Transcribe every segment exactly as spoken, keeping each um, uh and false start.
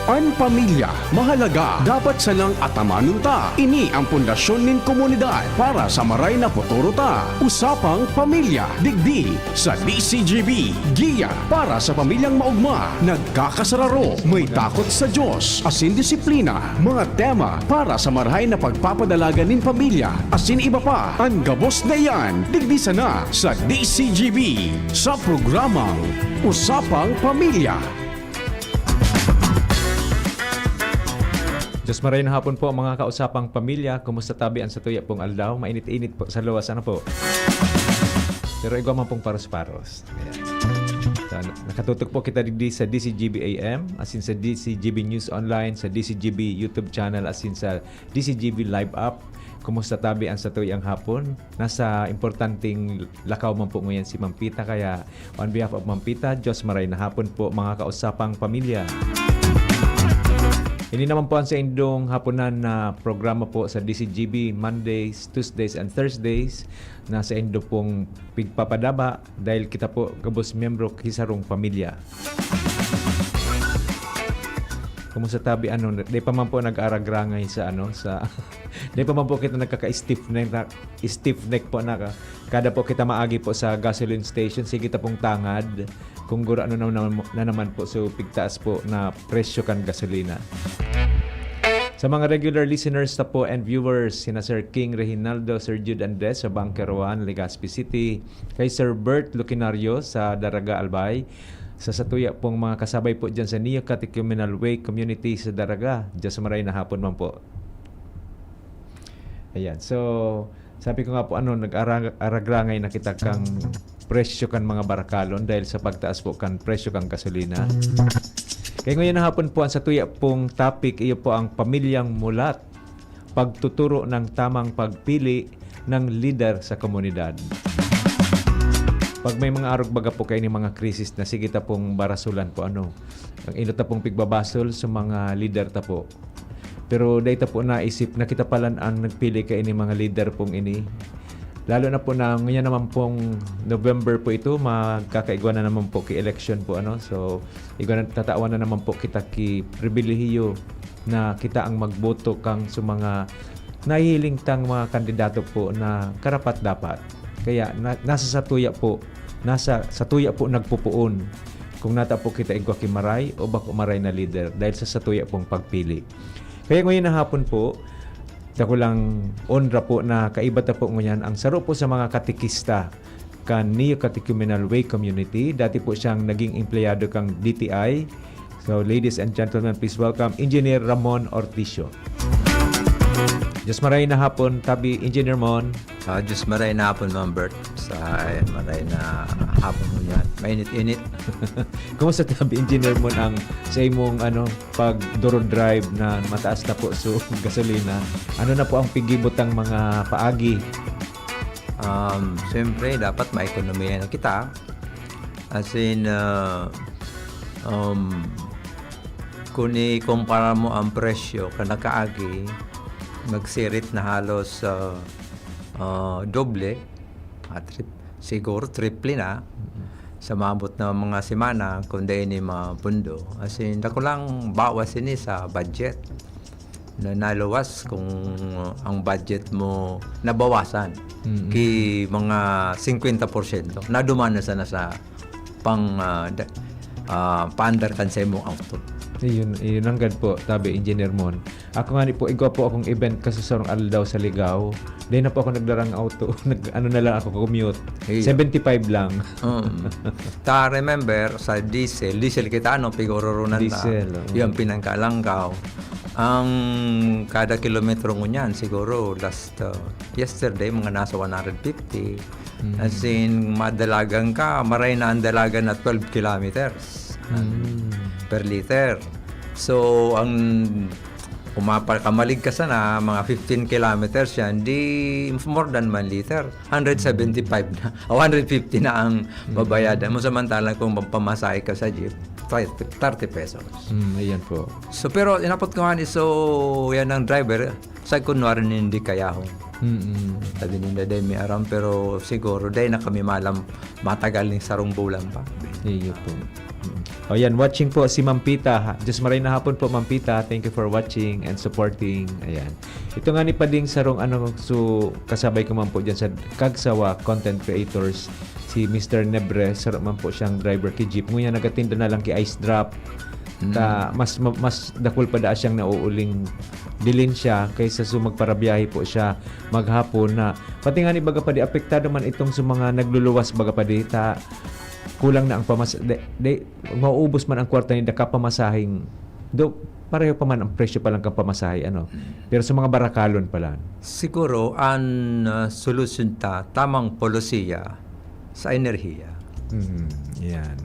An pamilya mahalaga, dapat sanang atamanon ta. Ini ang pundasyon nin komunidad para sa maray na futuro ta. Usapang Pamilya, digdi sa D C G B. Giya para sa pamilyang maogma, nagkakasararo, may takot sa Diyos, asin disiplina. Mga tema para sa marahay na pagpapadalagan nin pamilya, asin iba pa. An gabos na iyan, digdi sana sa D C G B, sa programang Usapang Pamilya. Diyos maray na hapon po, mga kausapang pamilya. Kumusta tabi an satuya pong aldaw? Mainit-init po sa luwas, ano po? Pero igwa man pong paros-paros. Ayan. So, na-, nakatutok po kita digdi sa D C G B A M, asin sa D C G B News Online, sa D C G B YouTube channel, asin sa D C G B Live app. Kumusta tabi an satuyang hapon? Nasa importanteng lakaw man po ngunyan si Ma'am Pita, kaya on behalf of Ma'am Pita, Diyos maray na hapon po, mga kausapang pamilya. Ini naman po ang saindong hapunan na programa po sa D C G B, Mondays, Tuesdays, and Thursdays, na saindo pong pigpapadaba dahil kita po gabos miyembro ki sarong pamilya. Kumusta tabi, ano, di pa man po nag-aragrangay sa, ano, sa, di pa man po kita nagkaka-stiff neck na, stiff neck po na ka-, kada po kita maagi po sa gasoline station, sige ta pong tangad kung gurano na, na, na naman po so pigtaas po na presyo kan gasolina. Sa mga regular listeners ta po and viewers, sina Sir King Reginaldo, Sir Jude Andres sa Bunker One, Legazpi City, kay Sir Bert Lucinario sa Daraga, Albay, sa satuya pong mga kasabay po dyan sa Neo Catechumenal Way Community sa Daraga, Diyos maray na hapon man po. Ayan. So, sabi ko nga po, ano, nag-ara-, aragrangay na kita kang presyo kan mga barakalon dahil sa pagtaas po kan presyo kan gasolina. Kaya ngayon na hapon po, ang satuya pong topic, iyo po ang pamilyang mulat, pagtuturo ng tamang pagpili ng lider sa komunidad. Pag may mga arog baga po kayo ni mga krisis na sige ta pong barasulan po, ano, ang inot ta pong pigbabasol sa mga lider ta po. Pero dai ta po naisip na kita palan ang nagpili kaini mga lider pong ini. Lalo na po na ngayon naman pong November po ito, magkakaigwa na naman po ki election po, ano. So, igwa na, tatawan na naman po kita ki pribilehiyo na kita ang magboto kang sa mga nahihiling tang mga kandidato po na karapat-dapat. Kaya na, nasa satuya po, nasa satuya po nagpupuon kung nata po kita igwa ki maray o bako maray na lider dahil sa satuya pong pagpili. Kaya ngayon na hapon po, dakulang onra po na kaiba ta po ngunyan ang saro po sa mga katekista kan Neo Catechumenal Way Community. Dati po siyang naging empleyado kang D T I. So, ladies and gentlemen, please welcome Engineer Ramon Orticio. Diyos maray na hapon, tabi, Engineer Mon. Ah, Diyos maray na hapon, Ma'am Bert. Sa maray na hapon mo yan. Mainit-init. Kumusta tabi, Engineer Mon, ang sa imong, ano, pag duro drive na mataas na po so gasolina? Ano na po ang pigibot ang mga paagi? Um, siyempre, dapat maekonomiya na kita. As in, uh, um, kung ikumpara mo ang presyo kan nakaagi, magsirit na halos, uh, uh, doble, ah, trip-, siguro triple na. Mm. Sa maabot na mga semana, kung dai ni mapundo. As in, dakulang bawas ini sa budget. Na naluwas kung ang budget mo nabawasan Mm. ki mga singkwenta porsyento, naduman na sana sa pang, ah, da-, ah, paandar kan sa imong auto. Iyon, iyon ang gad po, tabi, Engineer Mon. Ako nga ni po, igwa po akong event kasusarong aldaw sa Ligao. Dahil na po ako nagdarang auto, nag, ano na lang ako, commute. Iyo. Seventy-five lang. Um, ta remember, sa diesel, diesel kita, ano, pigororunan ta. Diesel, oo. Yung pinangkalanggaw. Ang kada kilometro ngunyan, siguro, last, uh, yesterday, mga nasa one hundred fifty. Mm. As in, madalagan ka, maray na ang dalagan na twelve kilometers Mm. per liter. So, ang, kung mapakamalig ka sana, mga fifteen kilometers yan, di more than one liter. Hundred seventy-five na, o hundred fifty na ang Mm. babayadan mo. Samantalang kung magpamasahe ka sa jeep, thirty, thirty pesos. Mm, ayan po. So, pero inapot ko nga ni, so, yan ang driver, sa kunwari hindi kayahon. Mm-mm. Sabi ninda, "Dai mi aram, pero siguro dai na kami malam, matagal ning sarong bulan pa." Iyo po. Mm. O yan, watching po si Ma'am Pita. Ha? Diyos maray na hapon po, Ma'am Pita. Thank you for watching and supporting. Ayan. Ito nga ni Pading Sarong, ano, so, kasabay ko man po dyan sa Kagsawa Content Creators, si Mister Nebre, saro man po siyang driver ki jeep. Nguya nagatinda na lang ki Ice Drop. Ta, mas, ma-, mas dakul pa daa siyang nauuling dilin siya kaysa so magparabiyahe po siya maghapon na. Pati nga ni baga pa di apektado man itong sa mga nagluluwas baga pa di ta kulang na ang pamas-, de, de, mauubos man ang kwarta ninda kapamasahing, do, pareho pa man ang presyo pa lang kan pamasahe, ano. Pero sa mga barakalon pa lang. Siguro, an, ah, solusyon ta, tamang polisiya sa enerhiya. Mhm, yan.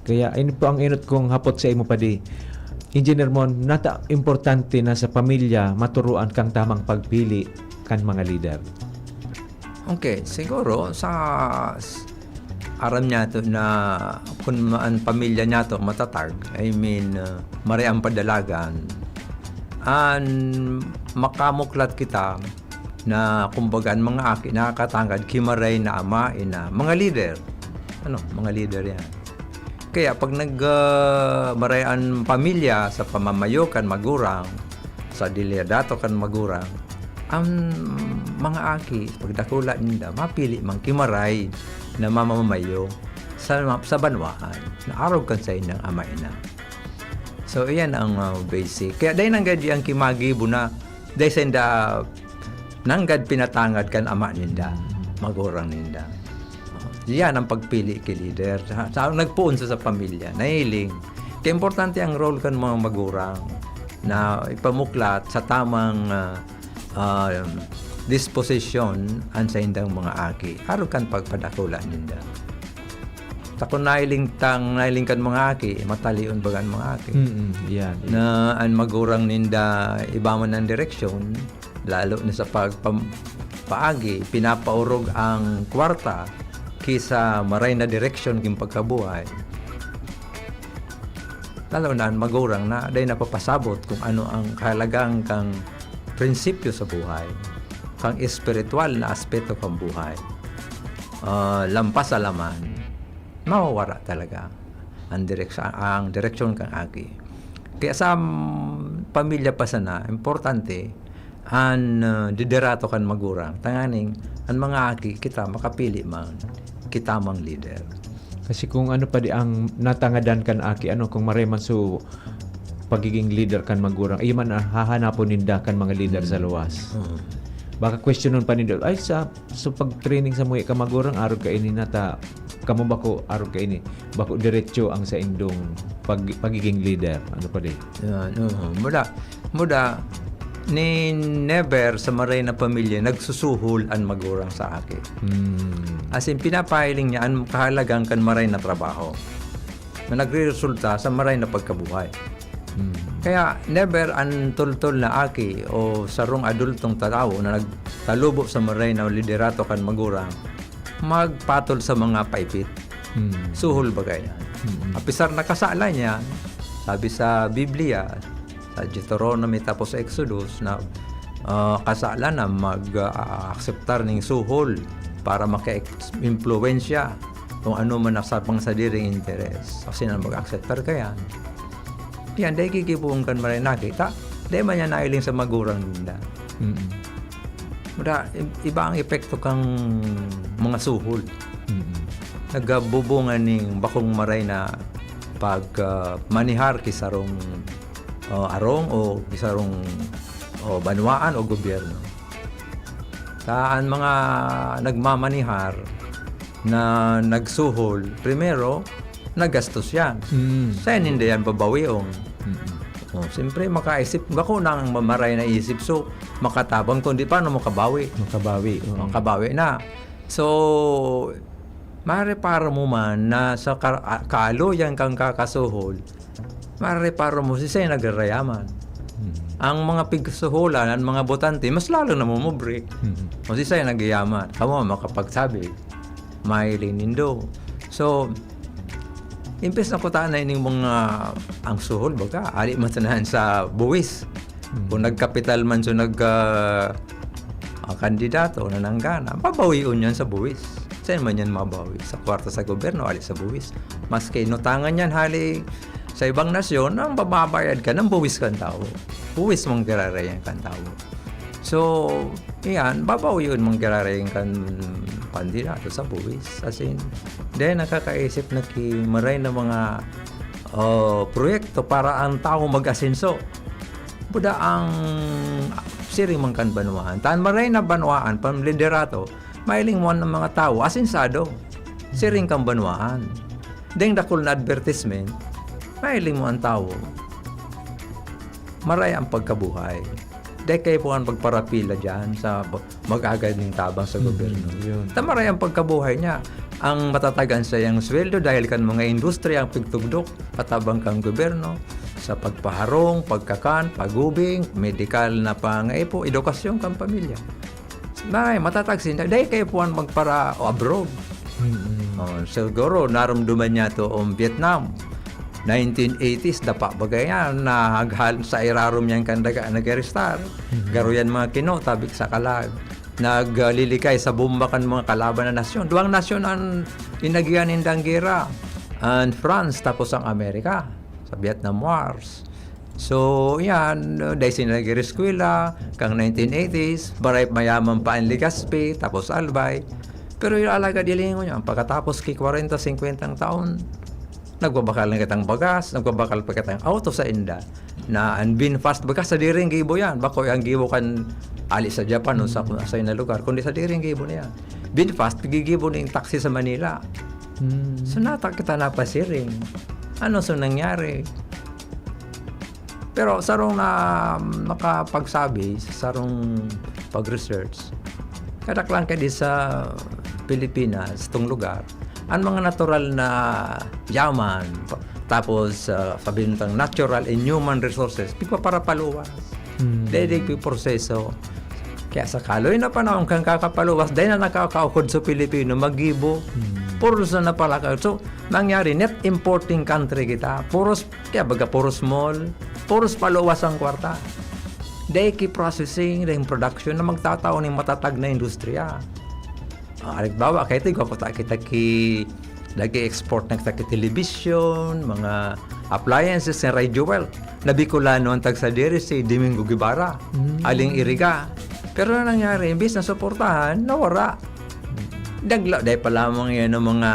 Kaya, ini po ang inot kong hapot sa imo, Padi. Engineer Mon, nata importante na sa pamilya maturuan kang tamang pagpili kan mga lider. Okay, siguro sa s-, aram niyato na kun ma-, an pamilya niyato matatag, I mean, ah, maray an padalagan, an makamuklat kita na kumbaga an mga aki nakakatangad ki maray na ama, ina, mga lider. Ano, mga lider yan. Kaya pag nag, ah, maray an pamilya sa pamamayo kan magurang, sa liderato kan magurang, ang mga aki, pagdakula ninda, mapili man ki maray na mamamayo sa, sa banwaan na arog kan saindang ama, ina. So, iyan ang, ah, basic. Kaya dai nanggad an ki magibo na, dai sainda nanggad pinatangad kan ama ninda, magurang ninda. Yan ang pagpili ki lider. Sa, sa, nagpoon sa, sa pamilya, nahiling. Kaya importante ang role kan mga magurang na ipamuklat sa tamang, ah, ah, disposisyon an saindang mga aki. Arog kan pagpadakula ninda. Sa kun nahiling tang, nahiling kan mga aki, matalion baga an mga aki. Mm, yan, yan. Na an magurang ninda iba man an direksyon, lalo na sa pagpam-, paagi, pinapaorog ang kwarta ki sa maray na direksyon king pagkabuhay. Lalo na an magurang na dai napapasabot kung ano ang kahalagaan kang prinsipyo sa buhay, kang espiritual na aspeto kang buhay. Ah, lampas sa laman, mawawara talaga ang direksyon, ang direksyon kang aki. Kaya sa, mm, pamilya pa sana, importante an, ah, liderato kan magurang. Tanganing an mga aki, kita makapili man, kita mang lider. Kasi kung ano pa di ang natangadan kan aki, ano, kung maray man so pagiging lider kan magurang, iyo man, ah, hahanapon ninda kan mga lider sa luwas. Mm. Baka questionon pa ninda, "Ay, sa, so pag-training sa muhi ka magurang, arog ka ini nata, kamo bako, arog ka ini, bako diretso ang saindong pag-, pagiging lider." Ano pa di? Yan, oo. Muda, muda, ni never sa maray na pamilya nagsusuhol an magurang sa aki. Hmm. As in, pinapahiling niya an kahalagan kan maray na trabaho na nagreresulta sa maray na pagkabuhay. Hmm. Kaya never an tultol na aki o sarong adultong tatawo na nagtalubo sa maray na liderato kan magurang magpatol sa mga paipit. Hmm. Suhol baga yan. Hmm. Apisar na kasalan yan, sabi sa Biblia, sa Deuteronomy tapos sa Exodus, na, ah, kasalan na mag, ah, akseptar ning suhol para maka-impluwensya kung ano man ang sa pang sadiring interes. Kasi na mag-akseptar ka yan. Yan, dai gigibohon kan maray na aki. Ta, dai man yan nahiling sa magurang ninda. Mm. Mura, i-, iba ang epekto kang mga suhol. Mm. Nagbubunga ning bakong maray na pag, ah, manihar ki sarong, ah, arong o ki sarong, o banwaan o gobyerno. Ta an mga nagmamanihar na nagsuhol, primero, nagastos yan. Mm. Saan hindi yan babawion? Mm. Oh, siyempre, makaisip, bako na ang mamaray na isip, so, makatabang, kundi paano makabawi? Makabawi, oo. Makabawi na. So, mareparo mo man na sa ka-, a-, kaaloyan kang kakasuhol, mareparo mo, siisay nagrarayaman? Mm. Ang mga pigsuhulan, ang mga botante, mas lalo namomobre. Mm. O siisay nagyayaman? Kamo makapagsabi, mahiling nindo. So, imbes na kutaan na ining mga, ang suhol, baga, ali man sanahan sa buwis. Mm. Kung nagkapital man so nag, ah, ah, kandidato na nanggana, babawion yan sa buwis. Saan man yan mabawi? Sa kwarta sa gobyerno, ali sa buwis. Maski inutangan yan hali sa ibang nasyon, ang bababayad ka ng buwis kan tao. Buwis mong kirarayan kan tao. So, iyan, babawi yun mong kirarayan kan kandidato sa buwis. As in, dahil nakakaisip na ki maray na mga oh, proyekto para ang tao mag-asenso. Buda ang siring man kan banwaan. Tan maray na banwaan, panliderato, mailing mo ang mga tao, asensado. Siring kan banwaan. Deng dakul na advertisement, mailing mo ang tao. Maray ang pagkabuhay. Dai kayo po ang pagparapila dyan sa mag-agad ning tabang sa Mhm, gobyerno. Yun. Ta maray ang pagkabuhay niya. Ang matatagan sa iyang sweldo dahil kan mga industriya ang pigtugdok, patabang kan gobyerno, sa pagpaharong, pagkakan, pagubing, medikal na pangaipo, edukasyon kan pamilya. Maray, matatag sinda. Dai kayo po ang magpara o abroad. Mm. Oh, siguro, narumduman niya to ang Vietnam. Nineteen eighties, dapa bagay yan, nahaghal sa irarom yan kan daga nag-arestar. Mhm. Garo yan mga kino, tabik sa kalag. Naglilikay sa bomba kan mga kalaban na nasyon. Duwang nasyon ang inagihan nindang gera. Ang France, tapos ang Amerika, sa Vietnam Wars. So, yan, dai sila nag-eskwela, kang nineteen eighties, maray mayaman pa ang Legazpi, tapos Albay. Pero yung alagad ilingon niya, pagkatapos ki kwarenta, singkwentang taon, nagbabakal na kitang bagas, nagbabakal pa kitang auto sa inda. Na ang Binfast bagas, sadiring gibo yan. Bako yung gibo kan ali sa Japan o sa, sa ina lugar, kundi sadiring gibo na yan. Binfast, gigibo na yung taxi sa Manila. Hmm. So, nata kita napasiring. Ano so nangyari? Pero sarong na makapagsabi sa sarong pag-research, kadaklan ka di sa Pilipinas, itong lugar, ang mga natural na yaman, pa-, tapos, ah, sabihin tang natural and human resources, pigpaparapaluwas. Hmm. Dahil di proseso. Kaya sa kaloy na panahon kang kakapaluwas, dahil na nakakaukod sa Pilipino, magibo. Hmm. Puros na napalakaw. So, nangyari, net importing country kita. Puros, kaya baga puros mall, puros paluwas ang kwarta. Dahil ki processing, dahil production na magtatao ng matatag na industriya. Ah, halimbawa, kahit igwa ko ta-, kita ki, nag-export na kita ki television, mga appliances, na Radio Well. Na Bicolano ang tagsadiri, si Domingo Guevara, Mm. Aling Iriga. Pero na nangyari, imbis na suportahan, nawara. Dagla, dahil pa lamang yan ng mga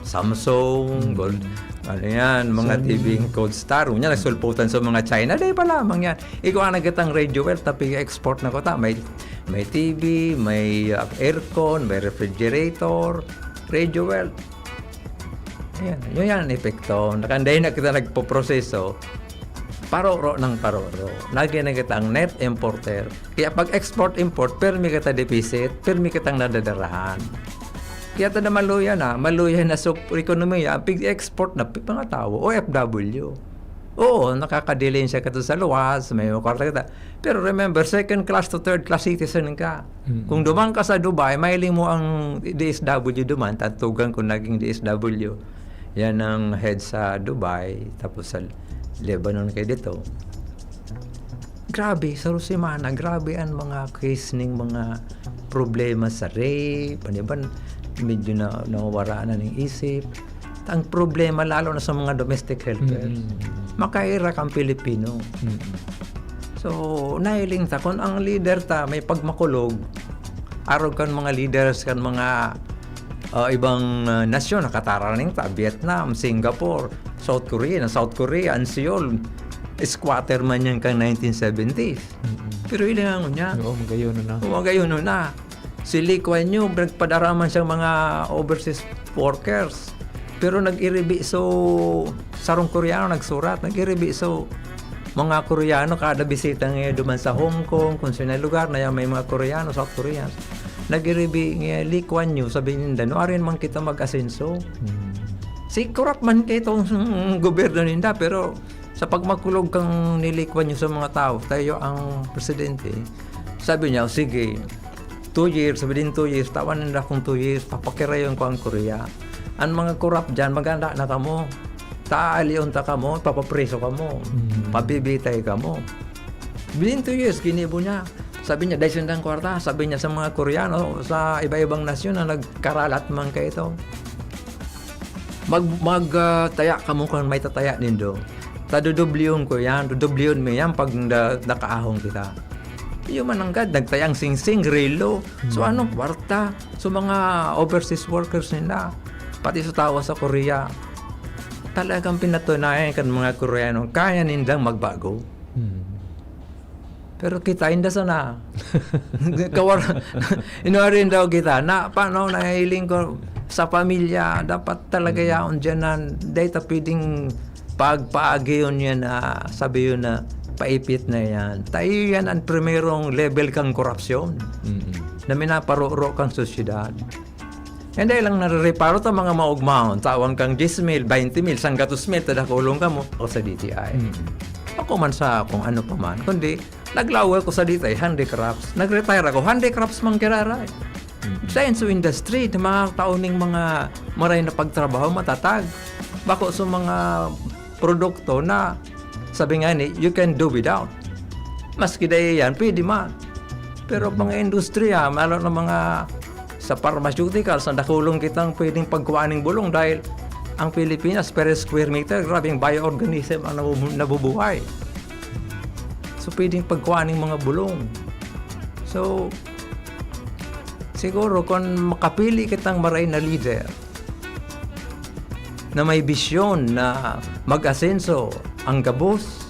Samsung, Mm. Gold, ano yan, mga Sony. T V Gold Star. Unya, nagsulputan sa mga China, dahil pa lamang yan. Ikaw ang nagkitang Radio Well, tapi export na ko ta. May, may T V, may, uh, aircon, may refrigerator, Radio Well. Ayan, yun yan ang epekto. Nakanday na kita nagpoproseso, paroro ng paroro. Naging na kita ang net importer. Kaya pag export-import, permi kita deficit, permi kitang nadadarahan. Kaya ta na maluya na, maluya na sa ekonomiya, ang pig-export na pi-, mga tao, O F W. Oo, nakakadilin siya kita sa luwas, may mga kwarta kita. Pero remember, second class to third class citizen ka. Mm. Kung duman ka sa Dubai, mailing mo ang D S W duman, tatugan ko naging D S W. Yan ang head sa Dubai, tapos sa Lebanon kayo dito. Grabe, sa Rusimana, grabe ang mga case ning mga problema sa rape, ano ba, medyo na, nawawara na ng isip. Ang problema, lalo na sa mga domestic helpers, Mm. makairak ang Pilipino. Mm. So, nahiling ta, kung ang leader ta may pagmakulog, arog kan mga leaders kan mga, ah, ibang, ah, nasyon, nakataraning ta, Vietnam, Singapore, South Korea. Na South Korea, ang Seoul, squatter man yan kan nineteen seventies. Mm-mm. Pero hilingan ko niya. Oo, magayon na. Oo, magayon na. Si Lee Kuan Yew, nagpadara man siyang mga overseas workers. Pero nag-iribi so, sarong Koreano nagsurat, nag-iribi so, mga Koreano, kada bisita niya duman sa Hong Kong, kung sino lugar na yan, may mga Koreano, South Koreans. Nag-iribi niya, Lee Kuan Yew, sabi ninda, "No, arin man kita mag-asenso." Hmm. Si korap man kayo itong gobyerno ninda, pero sa pagmakulog kang nilikwan nyo sa mga tao, tayo ang presidente, sabi niya, "O sige, two years, within two years, tawan nila akong two years, papakirayon ko ang Korea." Ang mga korap dyan, maganda na kamo. Taalion ta kamo, papapreso kamo, Mm. pabibitay kamo. Within two years, ginibo niya. Sabi niya, "Dai sindang kwarta," sabi niya sa mga Koreano, sa iba-ibang nasyon na nagkaralat man kaito. "Mag-, mag, ah, taya kamo kan maitataya nindo. Tadodoblihon ko yan, dodoblihon mi yan pag na-, nakaahon kita." Iyo man nanggad, nagtayang singsing, relo. So, Hmm. anong kwarta? So, mga overseas workers ninda, pati sa tawo sa Korea, talagang pinatunayan kan mga Koreano, kaya nindang magbago. Hmm. Pero kita, inda sana. Kawar-, inuarin daw kita. Na, paano, nahiling ko, sa pamilya, dapat talaga Mm. yaon dyan na, dahil ta pwedeng pagpaagiyon yan na, sabi yun na, paipit na yan. Tayo yan ang primerong level kang korupsyon Mm. na minaparoro kang sosyedad. Hindi lang narereparo ta mga maogmahon, tawan kang diyes mil, baynte mil, sanggatos mil, tadakulong kamo, o sa D T I. Mm. Ako man sa kung ano pa man, kundi naglawe ko sa D T I, handicrafts. Nag-retire ako, handicrafts man giraray. Mm. Sa inso industry, na mga tao ning mga maray na pagtrabaho, matatag. Bako sa mga produkto na sabi nga ni, "You can do without." Maski dai yan, pwede man. Pero Mm. mga industriya, lalo na mga sa pharmaceuticals, ang dakulong kitang pwedeng pagkuha ning bulong dahil ang Pilipinas, per square meter, grabing bioorganism ang nabubu-, nabubuhay. So, pwedeng pagkuha ning mga bulong. So, siguro kung makapili kitang maray na leader, na may bisyon na mag-asenso ang gabos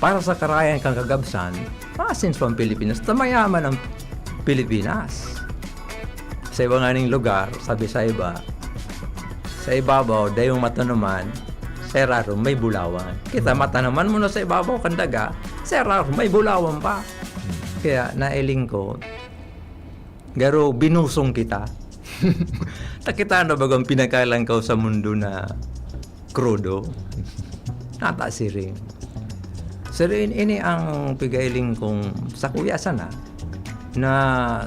para sa karayan kan kagabsan, maasenso ang Pilipinas, ta mayaman ang Pilipinas. Sa iba nganing lugar, sabi sa iba, sa ibabaw, dayong matanaman, sa irarom may bulawan. Kita matanaman mo na sa ibabaw kan daga, sa irarom may bulawan pa. Kaya nailing ko, garo binusong kita. Ta kita na bagang pinakalangkaw sa mundo na krudo. Nata siring. Siring, ini ang pigailing kong sakuya sana, na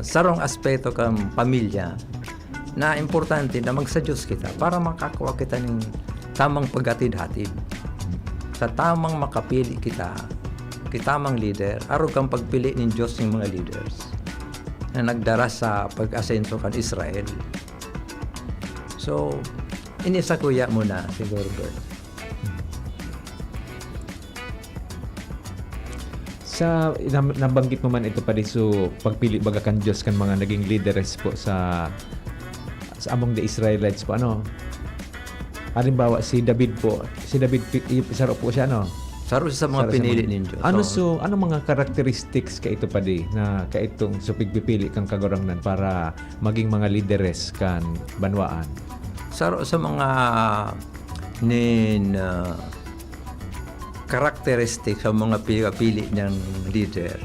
sarong aspeto kan pamilya na importante na magsa Diyos kita para makakua kita ning tamang paghatid-hatid. Sa tamang makapili kita, kitamang leader, arog kan pagpili nin Diyos ning mga leaders na nagdara sa pag-asenso kan Israel. So, ini sakuya mo na siguro, Bert. Sa, nam-, nabanggit mo man ito, Padi, so, pagpili baga kan Diyos kan mga naging lideres po sa, sa among the Israelites po, ano? Halimbawa, si David po, si David, pi-, i-, saro po siya, no? Saro siya sa mga Saro sa pinili mga nin Diyos. Ano Oo. so, ano mga characteristics kaito, Padi, na kaitong so pigpipili kan Kagurangnan para maging mga lideres kan banwaan? Saro sa mga nin, ah, characteristics sa mga pinapili niyang leader,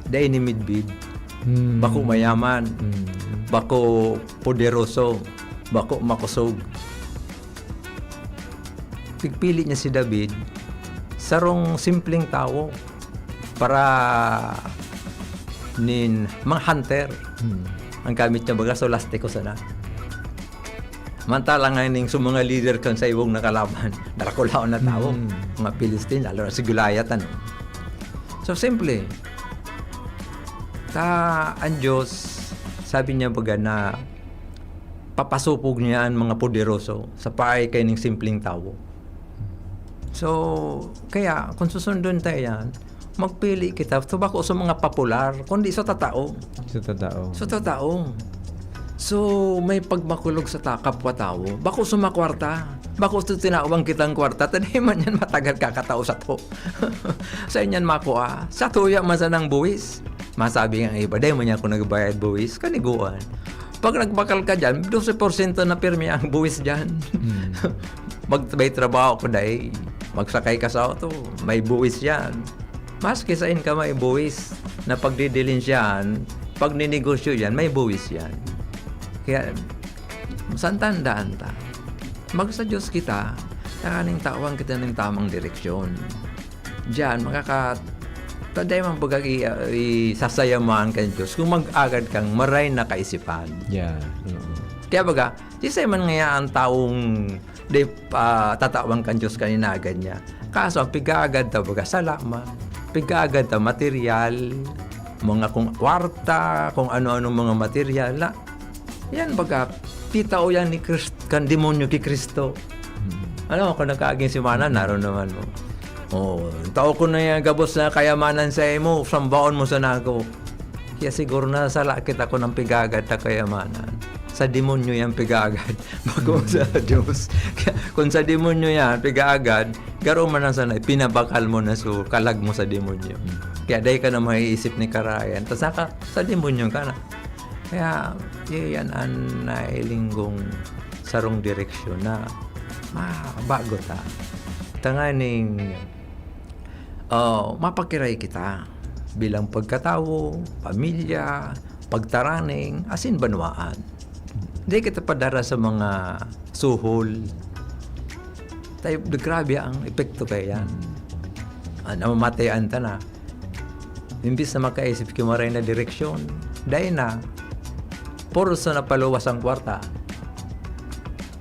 dai ni midbid, Hmm. bako mayaman, Hmm. bako poderoso, bako makosog. Pigpili niya si David, sarong simpleng tawo para nin mga hunter. Hmm. Ang gamit niya baga, so lastiko sana. Mantala nga ning sa mga leader kan sa iwong nakalaban, darakulaon na tawo, Hmm. mga Philistine, lalo na si Goliath, ano. So, simple. Ta, ang Diyos, sabi niya baga na papasupog niya an mga poderoso sa paagi kaining simpleng tawo. So, kaya kung susundon ta iyan, magpili kita, so bako sa mga popular, kundi sa tatao. Sa tatao. Sa tatao. So, may pagmakulog sa ta-, kapwa-tawo. Bako sa mga kwarta. Bako sa tinawang kitang kwarta. Tadi man yan matagal kakatao sa to. Sa inyan makua. Sa tuya man sanang buwis. Masabi nga iba, "Dai man niya ako nagbayad buwis." Kaniguan. Pag nagbakal ka dyan, dose porsyento na pirmi ang buwis dyan. Hmm. Mag-, may trabaho ko, dai. Magsakay ka sa auto, may buwis yan. Maski sain ka may buwis na pagdidilinsyahan, pagninegosyo yan, may buwis yan. Kaya, saan tandaan ta? Magsa Diyos kita, tanganing tawan kita ning tamang direksyon. Diyan, makaka-, taday man baga i-, i-, sasayamaan kan Diyos kung mag-agad kang maray na kaisipan. Yeah, oo. Kaya baga, sisay man ngaya ang taong di, ah, tatawan kan Diyos kan inagad niya. Kaso, ang pig-aagad daw baga, sala man. Pigkaagad ta material, mga kung kwarta, kung ano-anong mga material na, yan baga, pitao yan ni Crist-, kan demonyo ki Cristo. Ano, kung nagkaaging simana, naroon naman mo. Oh, tao ko na yan, gabos na kayamanan sa imo, sambaon mo sa nako. Kaya siguro nasala kita kun ang pigagad ta kayamanan. Sa demonyo yan pigagad. Bakong sa Diyos. Kaya, kung sa demonyo yan, pigagad, garo man ang sanay, pinabakal mo na so, kalag mo sa demonyo. Kaya dahil ka na maiisip ni karayan, tas naka, sa demonyo ka na. Kaya, yan ang nailinggong sarong direksyon na mabago ta. Tanganing, ah, mapakiray kita bilang pagkatawo, pamilya, pagtaraning, asin banwaan. Di kita padara sa mga suhol. Tayo, grabe ang epekto kaya yan. Ah, namamatean ta na. Imbis na makaisip ki maray na direksyon, dai na. Puro sa napaluwas ang kwarta.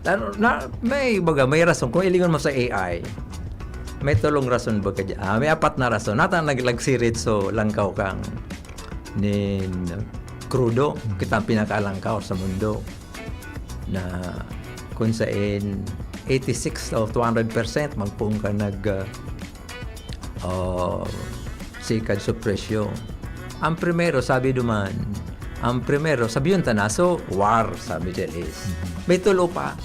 Ano, na, may baga, may rason. Kung ilingon mo sa A I, may tulong rason baga dyan. Ah, may apat na rason. Nata nag-, nagsirit so langkaw kang nin krudo. Kita ang pinakaalangkaw sa mundo. Na kung sain eighty-six o two hundred percent magpoon ka nag, ah, ah, sikad sa presyo. Ang primero, sabi duman, ang primero, sabi yun tanaso, war, sabi Jelis. May tulo pa.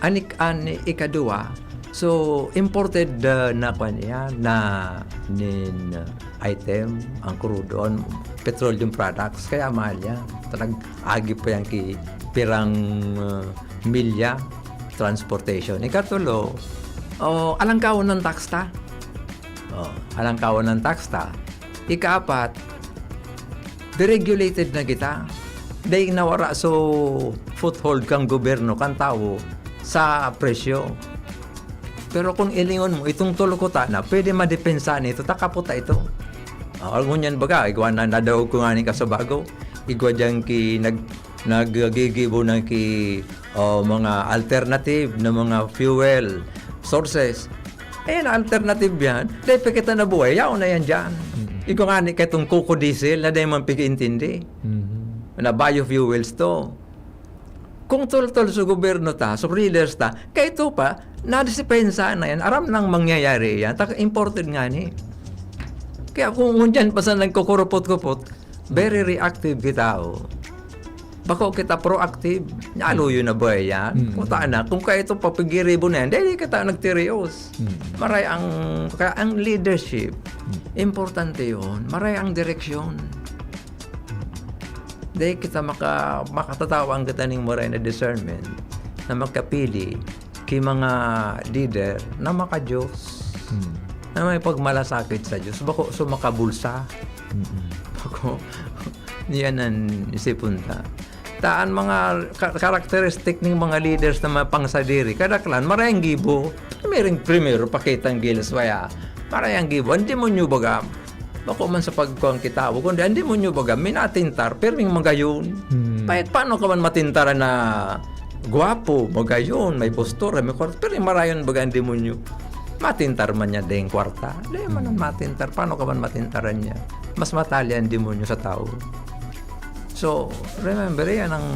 Anik-, an ikaduwa, so, imported, ah, na kwan yan, na nin, ah, item, ang crude, on petroleum products, kaya mahal yan. Talag agi pa yan ki pirang, ah, milya, transportation. Ikatulo, oh, alangkawon ng tax ta. Oh, alangkawon ng tax ta. Ikaapat, deregulated na kita. Dahil nawara so foothold kang gobyerno, kang tawo, sa presyo. Pero kung ilingon mo, itong tulo ko ta na, pwede madepensa nito, takaputa ito. Ah, ngunyan baga, igwa na, nadaog ko nga ni kasabago. Igwa dyan ki, nag-, naggigibo na ki, oh, mga alternative na mga fuel sources. Eh, na alternative yan. Dahil pa kita nabuhay, yaon na yan dyan. Mm. Igwa nga ni, kaitong coco diesel na dahil man pag-intindi. Mhm. Na biofuels to. Kung toltol sa gobyerno ta, sa leaders ta, kaya ito pa, nadisipensa na yan. Aram nang mangyayari yan. Tak-, imported nga ni. Kaya kung ngunyan pa sa nagkukurupot-kupot, very reactive kita, oh. Bako kita proactive. Naluyo na ba yan? Mm. Puta na. Kung kaya ito papagiribo na yan, dahil kita nagtirios. Mm. Maray ang, kaya ang leadership, Mm. importante yun. Maray ang direksyon. Dahil kita maka-, makatatawang kita ning maray na discernment na makapili ki mga leader na maka-Diyos, Hmm. na may pagmalasakit sa Diyos, bako so makabulsa. Mm-mm. Bako, yan ang isipon ta. Ta an mga ka-, characteristic ning mga leaders na mapangsadiri, kadaklan, marayang gibo. Primerong, primero, pakitang gilas, waya. Marayang gibo. Ang demonyo baga, bako man sa pagkuhan kita, kundi ang demonyo baga, minatintar, pirming magayon. Hmm. Pa-, paano ka man matintaran na gwapo, magayon, may postura, may kwarta, pirming marayon baga ang demonyo. Matintar man niya ding kwarta. Di man ang Hmm. matintar. Paano ka man matintaran niya? Mas matali ang demonyo sa tao. So, remember, yan ang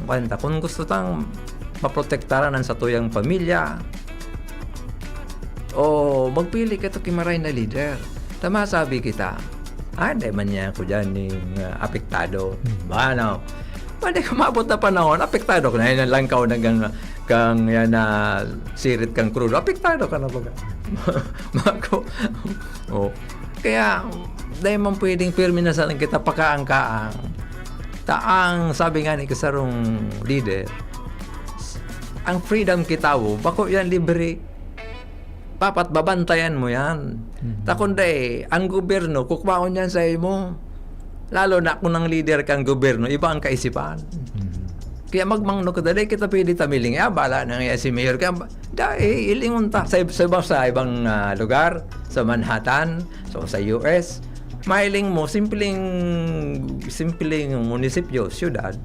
kwenta. Kung gusto tang maprotektaran ang satuyang pamilya, o magpili ka to ki maray na leader. Tama, sabi kita. Ah, di man niya ako dyan yung, ah, apektado. Hmm. Ano? Pwede ka maabot na panahon, apektado ka na. Yan ang langkaw na gang, gang yan na sirit kang krudo. Apektado ka na baga. Mako. Oh. Kaya, dahil man pwedeng pirmi na sana kita pakaangkaang. Ta ang sabi nga ni kasarong leader, ang freedom kita, oh, bako yan libre. Dapat babantayan mo yan. Mhm. Ta kundi, ang gobyerno, kukwaon yan sa imo. Lalo na kung ang leader kang gobyerno, iba ang kaisipan. Mhm. Kaya magmangno ka, dali kita pwede tamiling. Ah, bala na nga si mayor. Kaya, dahil ilingon ta. Sa, sa, iba, sa ibang, ah, lugar, sa Manhattan, so sa U S, mailing mo, simpleng, simpleng munisipyo, syudad,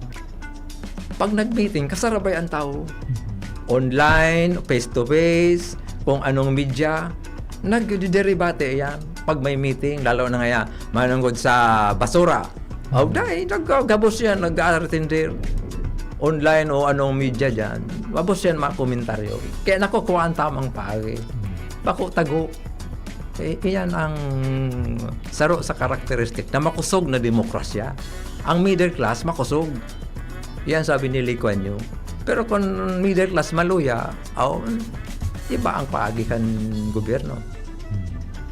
pag nag-meeting, kasarabay ang tao. Mhm. Online, face to face, kung anong media, nagdiderebate yan. Pag may meeting, lalo na ngaya, manunggod sa basura. Aw, dai, nag-, gabos yan, nag-aartender. Online o anong media dyan. Gabos yan, mga komentaryo. Kaya nakukuha ang tamang paagi. Bako tago. Eh, iyan ang saro sa karakteristik na makusog na demokrasya. Ang middle class, makusog. Yan sabi ni Lee Kuan Yew. Pero kung middle class maluya, aw, iba ang paagi kan gobyerno.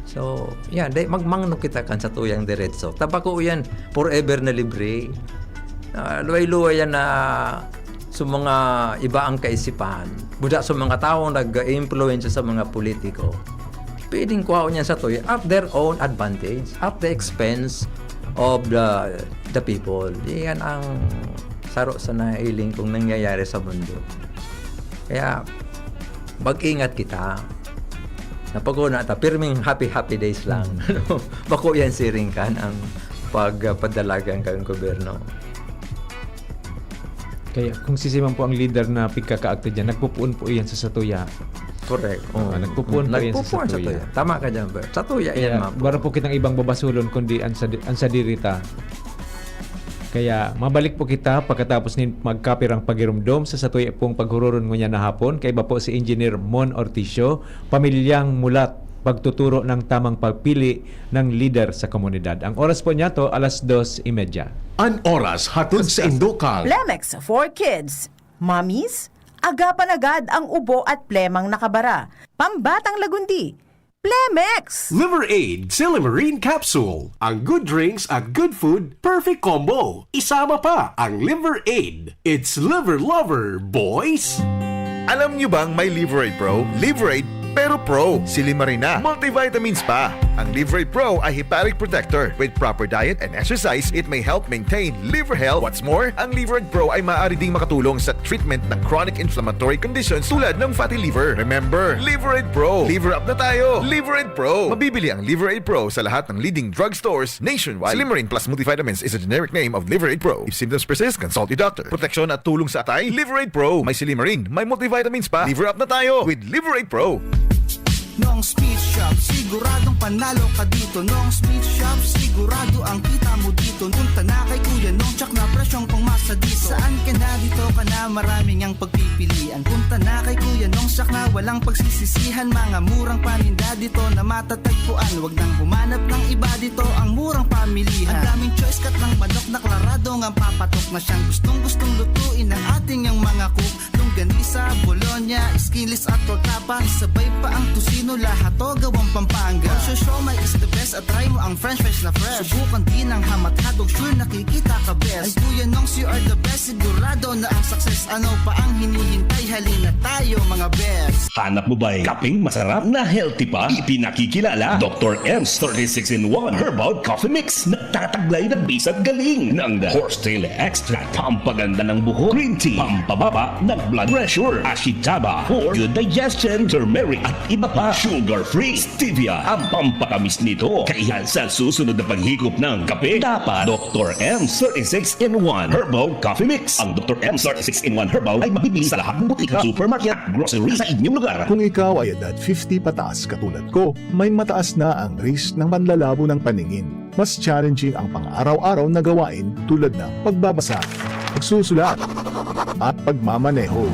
So, yan, dai, magmangno kita kan satuyang diretso. Tabako yan, forever na libre. Ah, luway-luway yan na sa mga iba ang kaisipan. Buda sa mga taong nag-iimpluwensya sa mga politiko. Pwedeng kuhaon yan satuya at their own advantage, at the expense of the, the people. Yan ang saro sa nahiling kong nangyayari sa mundo. Kaya, mag-ingat kita. Napaguna ta, pirming happy, happy days lang. Bako yan siring kan ang pagpadalagan kan gobyerno. Kaya kung sisiman po ang leader na pigkakaagta dyan, nagpupuon po iyan sa satuya. Correct. Oo, Oo. nagpupuon po iyan sa Nagpupuon sa satuya. tuya. Tama ka dyan, Bert. Sa tuya Kaya, yan, ma'am. baro po kitang ibang babasulon, kundi ang sa, ang sadiri ta. Kaya, mabalik po kita pagkatapos nin magkapirang pagirumdom sa satuya pong paghuroron ngunyan na hapon. Kaiba po si Engineer Mon Orticio, pamilyang mulat, pagtuturo ng tamang pagpili ng lider sa komunidad. Ang oras po niya to, alas dos y media. An oras hatod sa Indokang. Plemex for Kids. Mommies, agapan agad ang ubo at plemang nakabara. Pambatang lagundi. Plemex! Liver Aid, Silymarin Capsule. Ang good drinks at good food, perfect combo. Isama pa ang Liver Aid. It's Liver Lover, boys! Alam nyo bang may Liver Aid Pro? Liver Aid, pero Pro. Silymarin na. Multivitamins pa. Ang Liver Aid Pro ay hepatic protector. With proper diet and exercise, it may help maintain liver health. What's more, ang Liver Aid Pro ay maaari ding makatulong sa treatment ng chronic inflammatory conditions tulad ng fatty liver. Remember, Liver Aid Pro. Liver up na tayo. Liver Aid Pro. Mabibili ang Liver Aid Pro sa lahat ng leading drugstores nationwide. Silymarin Plus Multivitamins is a generic name of Liver Aid Pro. If symptoms persist, consult your doctor. Proteksyon at tulong sa atay, Liver Aid Pro. May silymarin, may multivitamins pa. Liver up na tayo with Liver Aid Pro. Nong Speed Shop, siguradong panalo ka dito. Nong Speed Shop, sigurado ang kita mo dito. Punta na kay Kuya Nong, tsak na presyong pangmasa dito. Saan ka na, dito ka na, maraming ang pagpipilian. Punta na kay Kuya Nong, tsak na walang pagsisisihan. Mga murang paninda dito na matatagpuan. Wag nang humanap ng iba dito, ang murang pamilihan. Ang daming choice, cut ng manok na klarado ngang papatok na siyang gustong-gustong lutuin ng ating yang mga cook. Longganisa, bologna, skinless at torta pa. Sabay pa ang tocino, lahat to gawang Pampanga. Kung siomai is the best, at try mo ang french fries na fresh. Subukan din ang hamat hotdog, sure nakikita ka best. Ay Kuya Nongs, you are the best, sigurado na ang success. Ano pa ang hinihintay? Halina tayo, mga best. Hanap mo ba'y kapeng masarap na healthy pa? Ipinakikilala, Doktor M's thirty-six in one Herbal Coffee Mix. Nagtataglay ng bisa'd galing ng horsetail extract, pampaganda ng buhok, green tea, pampababa ng blood pressure, ashitaba for good digestion, turmeric at iba pa. Sugar-free, stevia ang pampatamis nito. Kaya sa susunod na paghikop ng kape, dapat Doktor M thirty-six in one Herbal Coffee Mix. Ang Doktor M thirty-six in one Herbal ay mabibili sa lahat ng butika, supermarket, grocery sa inyong lugar. Kung ikaw ay edad fifty pataas katulad ko, may mataas na ang risk ng panlalabo ng paningin. Mas challenging ang pang-araw-araw na gawain tulad ng pagbabasa, pagsusulat, at pagmamaneho.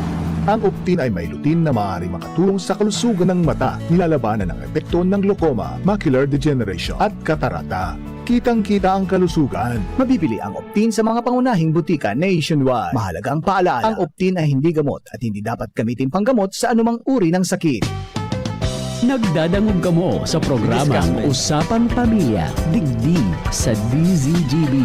Ang Optin ay may lutein na maaaring makatulong sa kalusugan ng mata, nilalabanan ang epekto ng glaucoma, macular degeneration, at katarata. Kitang-kita ang kalusugan. Mabibili ang Optin sa mga pangunahing butika nationwide. Mahalagang paalala, ang Optin ay hindi gamot at hindi dapat gamitin panggamot sa anumang uri ng sakit. Nagdadangog kamo sa programang Discuss, Usapang Pamilya, digdi sa D Z G B.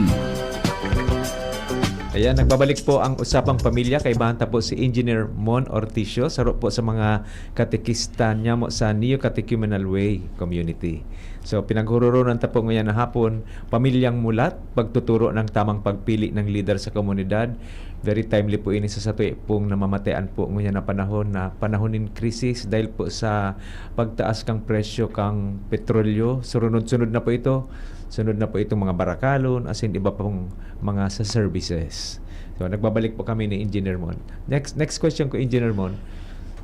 Ayan, nagbabalik po ang Usapang Pamilya. Kaibahan ta po si Engineer Mon Orticio, saro po sa mga katekista niyamo sa Neo-Catechumenal Way Community. So, pinaghuroronan ta po ngayon na hapon, pamilyang mulat, pagtuturo ng tamang pagpili ng lider sa komunidad. Very timely po ini sa satuya pong namamatean po ngunyan na panahon, na panahon nin krisis dahil po sa pagtaas kang presyo kang petrolyo. Surunod-sunod na po ito. Sunod na po itong mga barakalon, asin iba pong mga sa services. So, nagbabalik po kami ni Engineer Mon. Next, next question ko, Engineer Mon.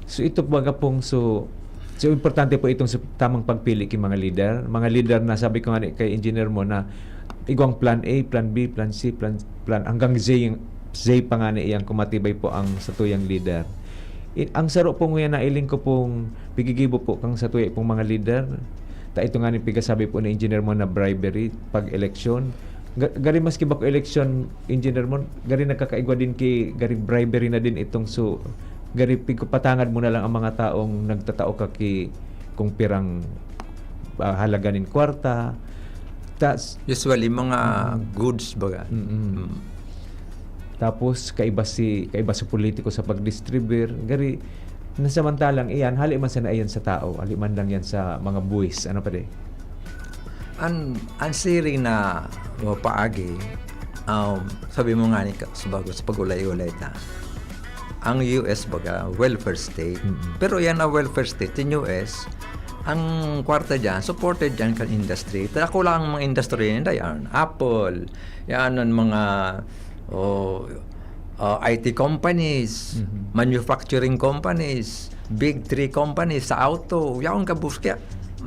So, ito baga pong, so, So, importante po itong sa tamang pagpili ki mga leader. Mga leader na sabi ko nga ni kay engineer mo na igwang plan A, plan B, plan C, plan, plan hanggang Z, Z pa nga ni iyang kumatibay po ang satuyang leader. I-, ang saro po nguya na iling ko pong pigigibo po kang satuya pong mga leader. Ta ito nga ni pigasabi po ni engineer mo na bribery pag eleksyon. Ga-, gari maski bako eleksyon, engineer mo, gari nagkakaigwa din ki, gari bribery na din itong su-, gari pigpatangad mo na lang ang mga taong nagtatao ka ki kung pirang, ah, halaga nin kwarta. Tas Usually, mga Mm. goods baga. Mm-mm. Mm. Tapos, kaiba si, kaiba si politiko sa pagdistribir. Gari, nasamantalang iyan, hali man sana iyan sa tao, hali man lang yan sa mga buwis. Ano pa di? An, an siring na mapaagi, um, sabi mo nga ni ka, sa bago, sa pag-ulay-ulay ta, ang U S baga, welfare state. Mm-mm. Pero yan na welfare state, yung U S, ang kwarta dyan, supported dyan kan industry. Pero ako lang ang mga industry nila yan. Apple, yan ang mga, oh, ah, I T companies, Mhm. manufacturing companies, big three companies sa auto, yaon ka bus. Kaya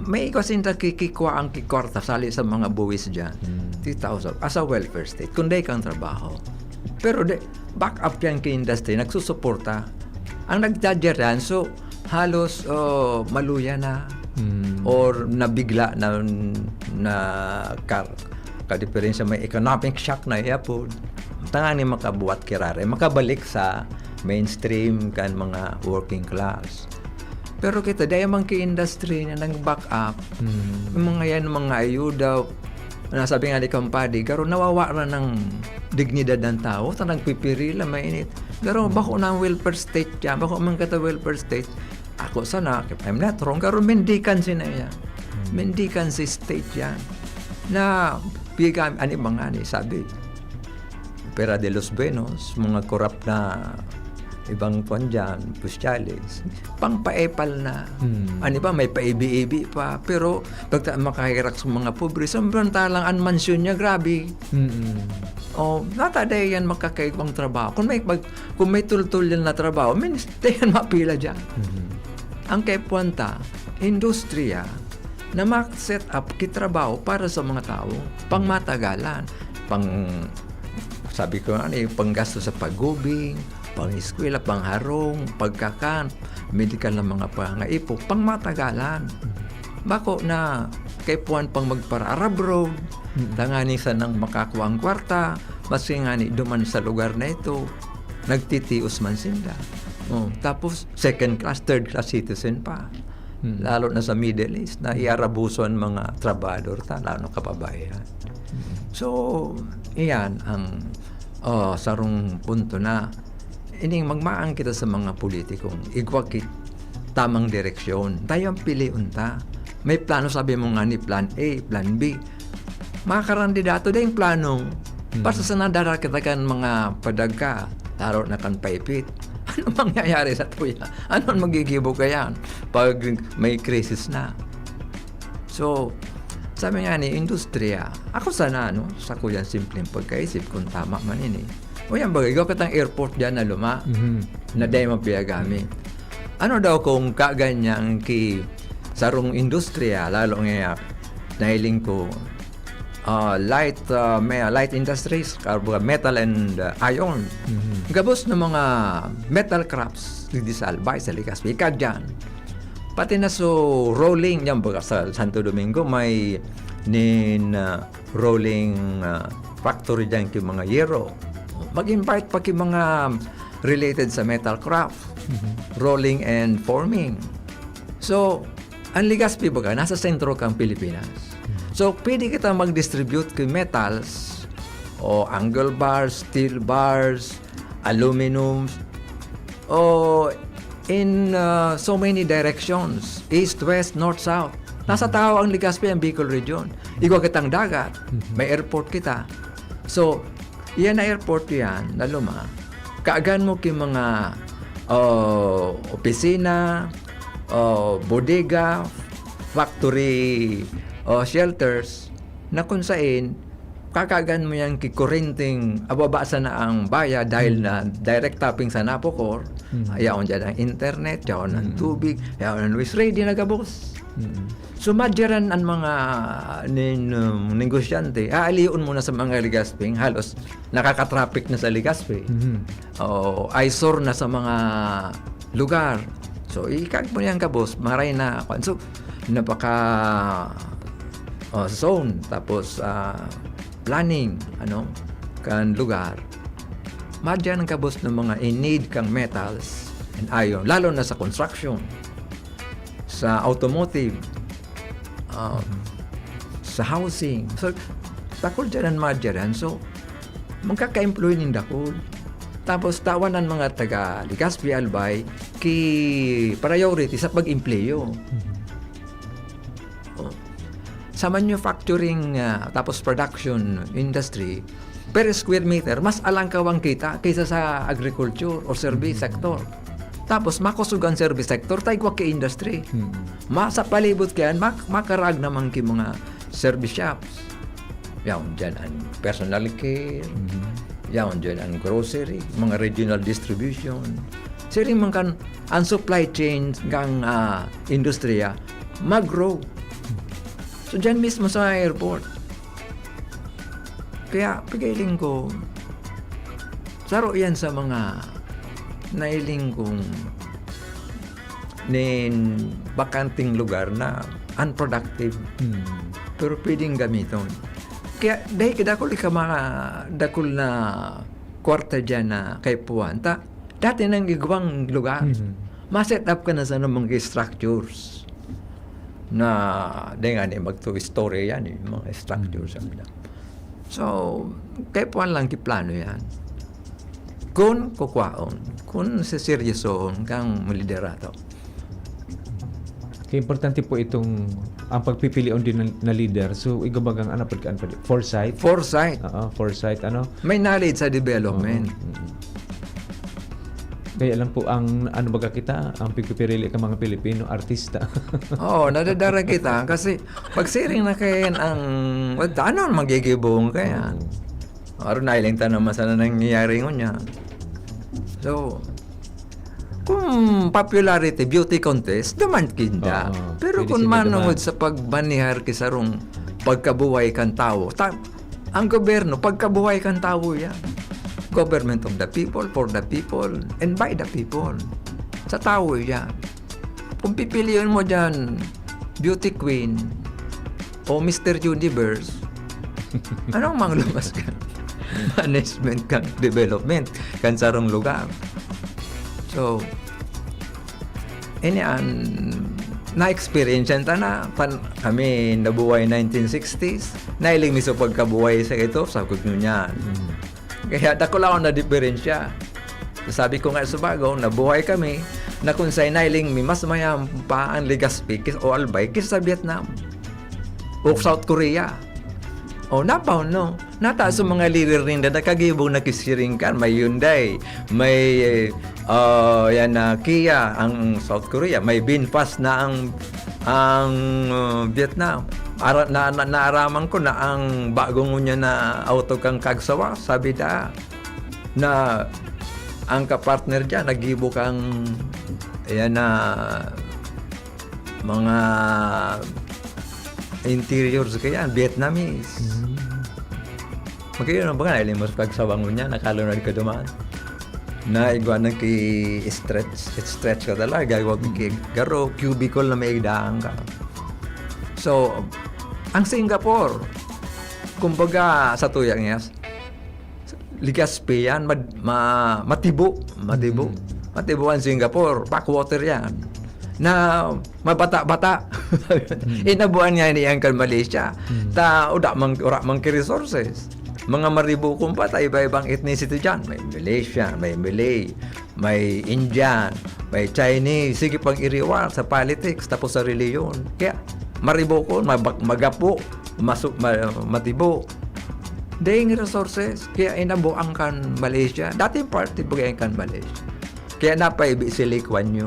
may igwa sinda kikikwa ang kikwarta sali sa mga buwis dyan. Hmm. Three thousand, as a welfare state, kung dai kang trabaho. Pero de, back up yan kay industry, nagsusuporta. Ang nagdadya dyan, so, halos, oh, maluya na Hmm. or nabigla na, na kar-, kadiperensya may economic shock na yapon. Tanganing makabuhat kirare, makabalik sa mainstream kan mga working class. Pero kita, dai man ki industry na nag-back up. Hmm. Yung mga yan, mga ayuda, nasabi nga ni Kampadi, garo nawawaran ng dignidad ng tao, ta nagpipirila, mainit. Garo, Hmm. bako na ang welfare state dyan, bako man kita welfare state. Ako sana, I'm not wrong, garo mendicancy na yan. Hmm. Mendicancy state yan. Na, bigam, ano ba nga ni, sabi, Pera de los buenos, mga korap na ibang kwan dyan, pustyales, pangpaepal na. Hmm. Ano ba, may paibi-ibi pa. Pero pagka makahirak sa mga pobre, sobrang talang ang mansyon niya, grabe. Mm-mm. O, nata dai yan makakaigwang trabaho. Kung may pag-, kung may tultol yan na trabaho, means, dai yan mapila dyan. Mhm. Ang kaipuhan ta, industriya na ma-set up ki trabaho para sa mga tao, pangmatagalan, pang, sabi ko nga, ano, yung panggasto sa pag-ubing, pang-eskwela, pangharong, pagkakan, medikal na mga pangaipo, pangmatagalan. Bako na kaipuhan pang magpara-Arab Road, Mm. tanganing sanang makakua ang kwarta, maski nga ni duman sa lugar na ito, nagtitios man sinda. Oh, tapos second class, third class citizen pa. Mm. Lalo na sa Middle East, na iarabuso ang mga trabahador ta, lalo na kababayan. Mm. So, iyan ang, oh, sarong punto na ining magmaang kita sa mga politikong igwa ki tamang direksyon. Tayo ang pilion ta. May plano, sabi mo nga ni plan A, plan B. Mga karandidato, dai plano. Hmm. Basta sa nadara kita kan mga padagka, lalo na kan paipit. Ano mangyayari sa tuya? Ano ang magigibo kayan pag may krisis na? So, sabi nga ni industriya, ako sana, no, sa kuyang simpleng pagkaisip, kung tama man ini. O yan, bagay, igwa kitang airport dyan na luma, Mhm. na dai man piyagamit. Ano daw kung kaganyan ki sarong industriya, lalo nga, nailing ko, ah, light, ah, may, light industries, karbuga, metal and, ah, iron. Mhm. Gabos na mga metal crops, digdi sa Albay, sa Legazpi, kagyan. Pati na so rolling, yan, baga sa Santo Domingo, may nin, ah, rolling, ah, factory dyan, ki mga yero. Mag-invite pa ki mga related sa metal craft, Mhm. rolling and forming. So, ang Legazpi, baga, nasa sentro kang Pilipinas. Mhm. So, pwede kita mag-distribute ki metals, o angle bars, steel bars, aluminum, o in, ah, so many directions, east, west, north, south. Nasa Mhm. Tao ang Legazpi, ang Bicol region. Igwa kitang dagat, Mhm. may airport kita. So, iyan na airport iyan, na luma, kaagan mo ki mga, oh, opisina, oh, bodega, factory, oh, shelters, na kung sain, kakagan mo yan ki kurenteng ababa sana ang bayad dahil na direct tapping sa Napocor, Mm. yaon dyan ang internet, yaon ang Mm. tubig, yaon ang waste, ready na gabos. Mm. So, madyaran ang mga nin, um, negosyante, aaliyon mo na sa mga Legazpi, halos nakaka-traffic na sa Legazpi. Mhm. O eyesore na sa mga lugar. So, ikag mo yan gabos, maray na, kwan. So, napaka, oh, zone, tapos, ah, planning, ano, kan lugar. Madyan ang gabos ng mga in need kang metals and iron, lalo na sa construction, sa automotive, ah, sa housing. So, dakul dyan ang madyaran. So, magkaka-employ nin dakul. Tapos, tawan ang mga taga Legazpi, Albay, ki priority sa pag-empleyo. Mhm. Oh. Sa manufacturing, ah, tapos production industry, per square meter, mas alangkaw ang kita kaysa sa agriculture or service Mhm. sector. Tapos, makusog ang service sector, ta igwa ki industry. Mhm. Ma-, sa palibot kayan, mak-, makarag naman ki mga service shops. Yaon dyan ang personal care, Mhm. yaon dyan ang grocery, mga regional distribution. Siring man kan ang supply chain kang, ah, industriya, mag-grow. So, dyan mismo sa airport. Kaya, pagkailing ko, saro yan sa mga nailing kong nin bakanting lugar na unproductive, Hmm. pero pwedeng gamiton. Kaya, dahil kadakul ka mga dakul na kwarta dyan na kaipuhan, ta, dati nang igwang lugar, Mhm. ma-set up ka na sa mga structures na, di nga ni, mag-two-story yan eh, mga structures. Sabi na. So, kaipuhan lang ki plano yan. Kun kukwaon, kun seseryosohon kang liderato. Kaya importante po itong, ang pagpipilion din na, na leader. So, igwa bagang, ano, pagkaan pa di-, foresight. Foresight. Oo, foresight, ano? May knowledge sa development. Oo, mm. Kaya lang po, ang, ano baga kita, ang pagpipirili ka mga Pilipino, artista. Oo, nadadara kita. Kasi, pag siring na kayan ang, ano, magigibong kayan. Oo. Aron nailing ta naman sana nangyayari ngunyan. So, kung popularity, beauty contest, duman kinda. Oo, Pero pwede kung sila manungod duman. Sa pagmanihar ki sarong pagkabuhay kan tawo, ta-, ang gobyerno, pagkabuhay kan tawo yan. Government of the people, for the people, and by the people. Sa tawo yan. Kung pipiliin mo dyan, beauty queen, o Mister Universe, anong manglumas ka? Management kang development, kan sarong lugar. So, ini an na-experience yan ta na, pan, kami nabuhay nineteen sixties, nailing mi sa pagkabuhay sa ito, sa kung niyan. Mm. Kaya dakula akong na-diferensya. Sabi ko nga sa bago, nabuhay kami, na kung sa nailing mi, mas mayam pa ang Legazpi kis-, o Albay kisa sa Vietnam. O South Korea. O, napaw, no? Nata sa mga leader ninda, nakagibong nakisiring kan. May Hyundai, may, ah, yan na Kia, ang South Korea. May Vinfast na ang, ang, ah, Vietnam. Ara-, na, na, naaraman ko na ang bagong unya na auto kang Kagsawa, sabi da, na ang kapartner dyan, nagibo kang, ayan na, mga interiors kaya, Vietnamese. Mm. Magayon ang mga nailing mo sa Kagsawa ngunyan, nakalunod ka duman. Na igwa nang ki-stretch, stretch ka talaga, igwa Mm. ki garo, cubicle na may igdaan ka. So, ang Singapore, kumbaga, sa tuyang yas, Legazpi yan, mad-, ma-, matibo, matibo. Mm. Matibo ang Singapore, backwater yan. Na mabata-bata. Mm. Inabuan nga niyan kan Malaysia. Mm. Ta, uda mang, ura mang ki resources. Mga maribukon pa, ta iba-ibang ethnicity dyan. May Malaysia, may Malay, may Indian, may Chinese. Sige pang iriwal sa politics, tapos sa reliyon. Kaya, maribukon, mabak-, magapo, masu-, ma-, matibo. Daing resources, kaya inabuan kan Malaysia. Dating party, bagay kan Malaysia. Kaya napaibi si Lee Kuan Yew.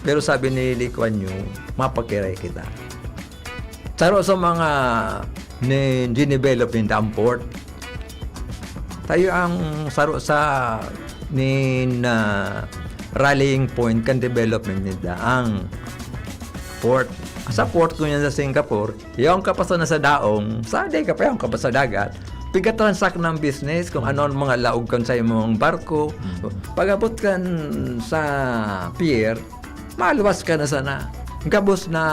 Pero sabi ni Lee Kuan Yew, "Mapakiray kita." Saro sa mga nin dinevelop ninda ang port. Tayo ang saro sa nin, ah, rallying point kan development ninda, ang port. Sa port ngunyan sa Singapore, yaon ka pa sana sa daong, sa day ka pa, yaon ka pa sa dagat. Piga-transact ng business, kung ano ang mga laog kan sa imong barko. Mm. Pag-abot kan sa pier, maluwas ka na sana. Gabos na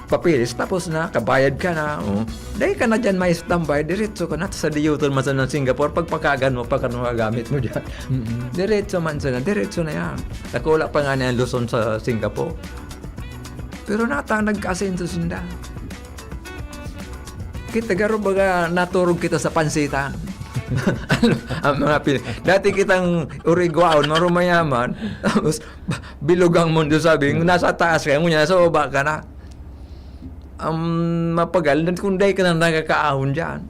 papeles, tapos na, kabayad ka na. Oh. Dai ka na dyan may standby, diretso ka na sa diyutol man sa Singapore, pagpakagan mo, pagka ano magamit mo dyan. Mm-mm. Diretso man sana, diretso na yan. Dakula pa nga na yan, Luzon sa Singapore. Pero nata, nagka-asenso sinda. Kita garo baga naturog kita sa pansitan. Ang mga pin-, dati kitang urigwaon, marumayaman, tapos bilugang mundo sabi, nasa taas ka, ngunyan, nasa baba ka na. Ang mapagal, kung dai ka na nakakaahon dyan.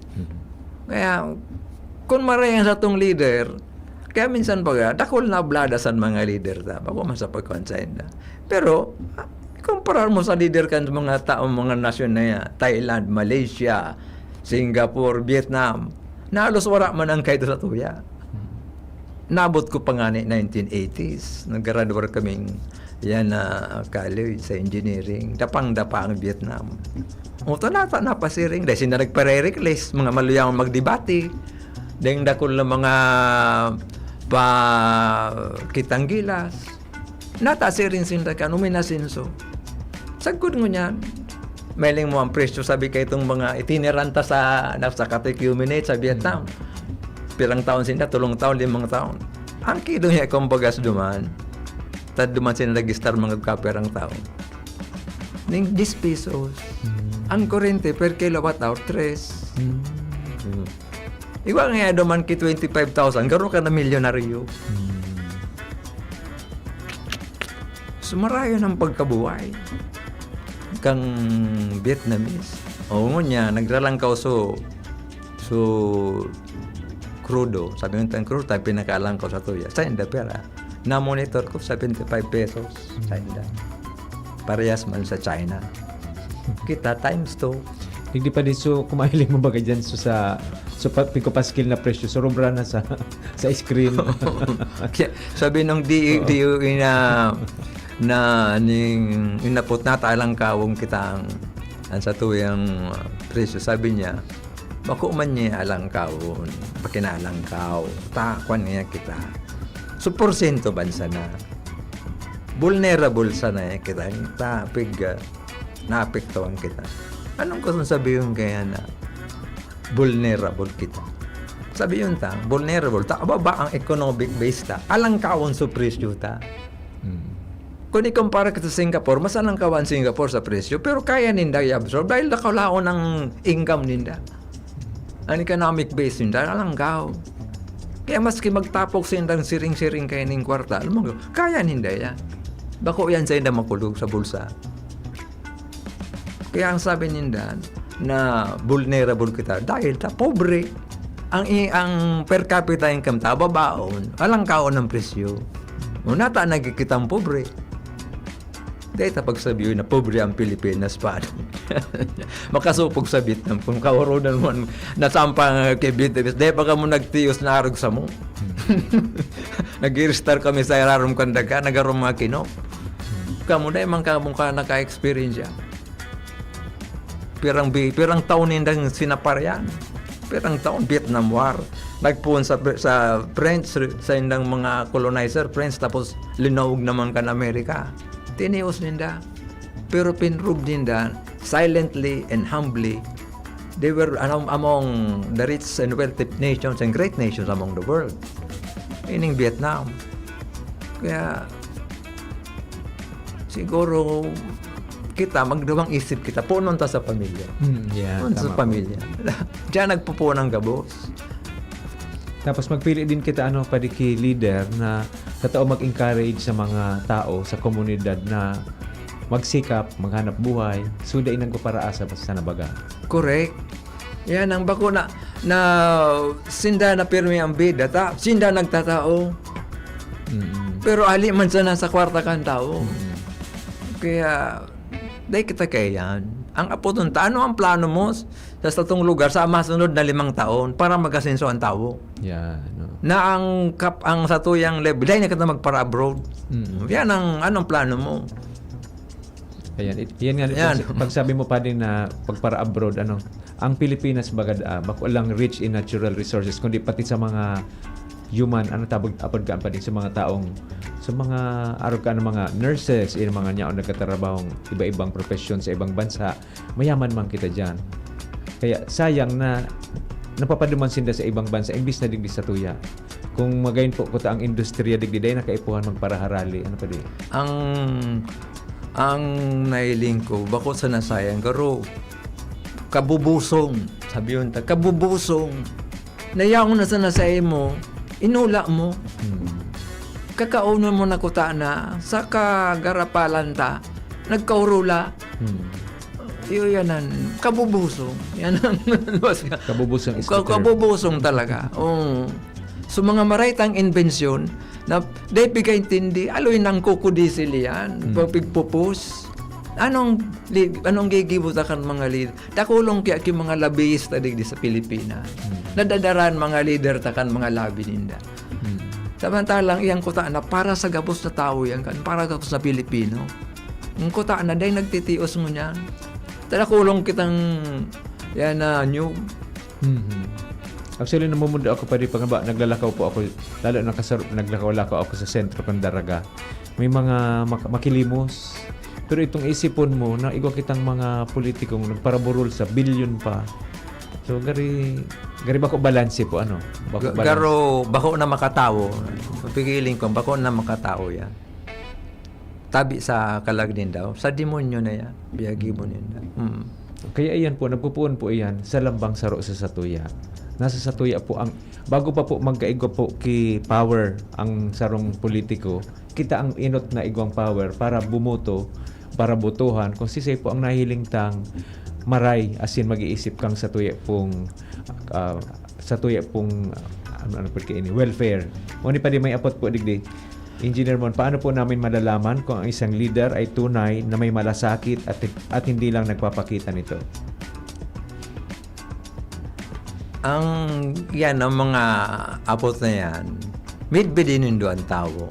Kaya, kung marayan sa tong leader, kaya minsan baga, dakul na ablada sa mga leader ta, bako man sa pagkuhan sa inda. Pero, ah, kumparar mo sa leader kan mga tao, mga nasyon na yan, Thailand, Malaysia, Singapore, Vietnam, na halos wala man ang kaito sa tuya. Nabot ko pa nga ni nineteen eighties, naggraduar kaming yan na college sa engineering, dapang-dapa ang Vietnam. O, ta nata napasiring, dahil sinda nagparerekles, mga maluyawan magdebate, dahil dakul na mga pa kitang gilas. Nata siring sinda kan uminasenso. Sagkod ngunyan, mailing mo ang presyo, sabi kay itong mga itineranta sa, na, sa catechumenate sa Vietnam. Pirang taon sinda, tulong taon, limang taon. Ang kilo niya, kumbaga, sa duman, tad duman sila nag-star mga kapirang taon. Ning diyes pesos. Mm. Ang kurente per kilowatt hour, tres. Mm. Mm. Igwa nga duman ki twenty-five thousand, garo ka na milyonaryo. Mm. So, marayo ng pagkabuhay kang Vietnamese. O, ngunyan, nagralangkaw so, so, krudo. Sabi ng tang krudo, tayo pinakaalangkaw sa tuya. Sa inda, pera. Na-monitor ko, seventy-five pesos. Sa inda. Parehas man sa China. Kita, times two. Digdi pa din, so, kumahiling mo baga dyan, so, sa, so, pa, pigpapaskil na presyo, so, rubra na sa, sa screen. Kaya, sabi nung D-, Oo. D O E na, na ning, inapot na, talang kawong kita ang, ang sa tuyang, uh, presyo. Sabi niya, "Bako man niya alangkawon, pakinalangkaw, ta, kwan niya kita." So, porsyento bansa na. Vulnerable sana eh kita. Ta, pig, uh, naapektuhan kita. Anong gusto sabihin kaya na vulnerable kita? Sabi yun ta, vulnerable ta, baba ang economic base ta, alangkawon sa presyo ta. Mm. Kung ikumpara kita sa Singapore, mas alangkawan Singapore sa presyo, pero kaya ninda i-absorb dahil nakalaon ang income ninda. Ang economic base ninda, alangkaw. Kaya maski magtapok sindang siring-siring kaya ning kwarta, alam mo, kaya ninda yan. Bako yan sa inda makulog sa bulsa. Kaya ang sabi ninda na vulnerable kita dahil ta pobre. Ang i-, ang per capita income ta babaon, alangkaon ang presyo. O nata nagkikitang pobre. Dahil ta pagsabihin na pobre ang Pilipinas pa. Makasupog sa Vietnam. Kung kaoronan mo, nasampang kay Vietnamese, dahil pa ka mo nagtiyos na arog sa mo. Nag-i-star kami sa irarom kan daga, nagarom mga kinok. Kamo na man kamo ka naka-experience yan. Pirang bi-, pirang taon nindang sinapar yan. Pirang taon, Vietnam War. Nagpuon sa, sa French, sa indang mga colonizer, French, tapos linaog naman kan Amerika. Tinios ninda. Pero pinrub ninda, silently and humbly, they were, ano, among the rich and wealthy nations and great nations among the world. Ining Vietnam. Kaya, siguro, kita, magdawang isip kita, punon ta sa pamilya. Mm, yeah, Punon sa tama po. pamilya. Diyan nagpupuon ang gabos. Tapos magpili din kita, ano, padi ki leader na katao mag-encourage sa mga tao sa komunidad na magsikap, maghanap buhay, so dai nagpaparaasa basta na baga. Correct. Yan ang bako na, na sinda na pirmi ang bida, ta, sinda nagtatao. Mm. Pero ali man sana sa kwarta kan tao. Mm. Kaya, dai kita kaya yan. Ang apoton ta, ano ang plano mo sa satong lugar sa masunod na limang taon para mag-asenso ang tawo? Yan, no? Na ang kap-, ang satuyang level, dai na kita magpara-abroad. Mm. Yan ang, anong plano mo? Ayan, it, yan nga, Yan. pag, pagsabi mo pa din na pagpara-abroad, ano, ang Pilipinas bagad, ah, bako lang rich in natural resources, kundi pati sa mga human, ano, tabag, apod ka pa din sa mga taong, sa mga arog ka ng mga nurses, yung mga nyaon nagkatrabahong iba-ibang profesyon sa ibang bansa, mayaman man kita dyan. Kaya sayang na napapaduman sinda sa ibang bansa, imbis na digdi sa tuya. Kung magayon po kuta ang industriya digdi, dai na kaipuhan magparaharali. Ano pa di? Ang, ang nailing ko, bako sa nasayang, garo, kabubusong, sabi yun ta, kabubusong. Nayaon na sa nasay mo, inula mo, Hmm. kakaunon mo na kuta na, sa kagarapalan ta, nagkaurula. Hmm. Iyo yan ang kabubusong. Yan ang luwas nga. Kabubusong is Ka- the term. Kabubusong talaga. Oo. So, mga maray tang imbensyon na dai pigkaintindi, aloy nang kukudisil yan. Hmm. Pagpigpupus. Anong li-, anong gigibo ta kan mga leader? Dakulong kaya ki mga lobbyista digdi sa Pilipinas. Hmm. Nadadaran mga leader ta kan mga lobby ninda. Hmm. Samantalang iyang kuta na para sa gabos na tawo yan kan, para gabos na Pilipino. Ang kuta na dai nagtitios ngunyan. Tadakulong kitang yan na new. Mhm. Actually, namumundo ako pa di pa nga ba, naglalakaw po ako, lalo na kasar-, naglakaw-lakaw ako sa sentro kan Daraga. May mga mak-, makilimos. Pero itong isipon mo, na igwa kitang mga politikong nagparaburol sa bilyon pa. So, gari, gari bako balanse po, ano? Bako Ga- balanse. Garo, bako na makatawo. Pigiling ko, bako na makatawo yan. Tabi sa kalagnin daw. Sa demonyo na yan. Biyagibo ninda. Hmm. Kaya iyan po, nagpupuon po iyan sa lambang saro sa satuya. Nasa satuya po ang, bago pa po magkaigwa po ki power ang sarong politiko, kita ang inot na igwang power para bumoto, para botohan, kung sisay po ang nahiling tang maray, asin mag-iisip kang satuya pong, ah, satuya pong, ah, ano, ano po ini, welfare. Ngunit pa di may apot po digdi. Engineer Mon, paano po namin malalaman kung ang isang leader ay tunay na may malasakit at, at hindi lang nagpapakita nito? Ang, yan, ang mga apot na yan, midbidi nindo ang tawo.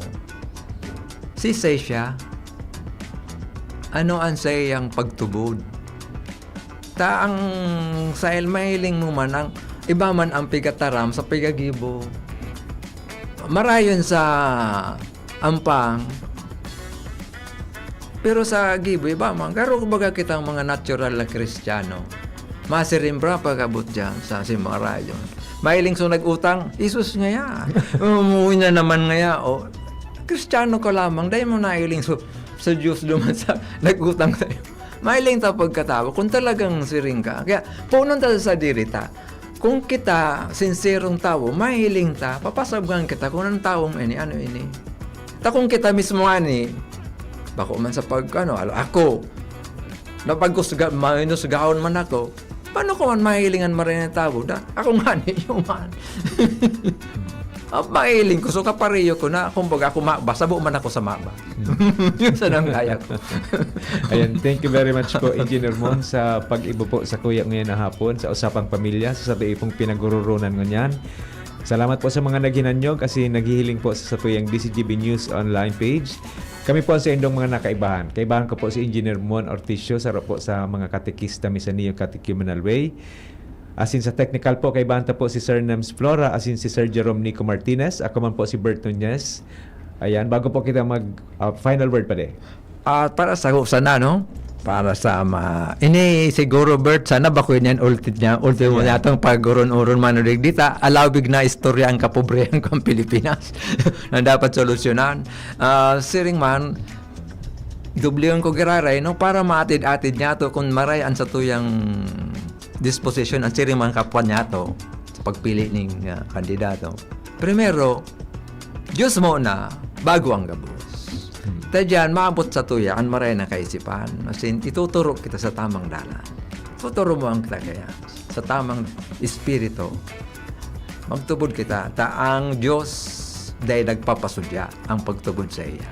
Sisay siya? Ano ang saiyang pagtubod? Ta ang sail mahiling mo man ang iba man ang pigataram sa pigagibo. Marayon sa ampang. Pero sa gibo, iba man. Garo, kumbaga, kitang mga natural na Kristiyano. Masiring bra pag-abot dyan sa simarayon. Mahiling so nag-utang, isus ngaya. Umuwi na naman ngaya. O, Kristiyano ka lamang, dahil mo nahiling so, sa Diyos duman sa nag-utang sa'yo. Mahiling ta pagkatawo, kung talagang siring ka. Kaya, punon ta sa diri ta. Kung kita, sinserong tawo, mahiling ta, papasabgan kita kung anong tawong ini, ano ini. Ta kung kita mismo ani, bako man sa pag, ano, alo, ako, napagkusga, mahinusgahon man ako, paano ko man mahilingan maray na tawo? Da, ako nga ni, yung man. Ah, mahiling ko, so kapareho ko na, kumbaga ako maba, sabo man ako sa maba. Yun sa nang kaya ko. Ayan, thank you very much po, Engineer Mon, sa pag-ibo po sa kuya ngayon na hapon, sa Usapang Pamilya, sa sabi pong pinaguroronan ngunyan. Salamat po sa mga naghinanyog, kasi naghihiling po sa satuyang D C G B News online page. Kami po ang sa indong mga nakaibahan. Kaibahan ko po si Engineer Mon Orticio, saro po sa mga katekista mi sa Neo Catechumenal Way. Asin sa technical po, kaibahan ta po si Sir Nems Flora, asin si Sir Jerome Nico Martinez. Ako man po si Bert Nunez. Ayan, bago po kita mag, ah, final word pa de. At para sa sana, no? Para sa ma-, ini siguro, Bert, sana bako yan ulti niya, ultimo Yeah. niya itong pag-uron-uron man ulit dita, alawig na istorya ang kapobrehan kong Pilipinas na dapat solusyonan. Ah, siring man, dubliyon ko giraray, no? Para maatid-atid niya to kung maray ang satuyang disposisyon, ang siring man kapwa niya to sa pagpili ning, ah, kandidato. Primero, Diyos mo na bago ang gabos. Hmm. Ta diyan, maabot sa tuya an maray na kaisipan. As in, ituturo kita sa tamang dalan. Tuturo mo ang kita kaya sa tamang espiritu. Magtubod kita, ta ang Diyos dai nagpapasudya ang pagtubod sa iya.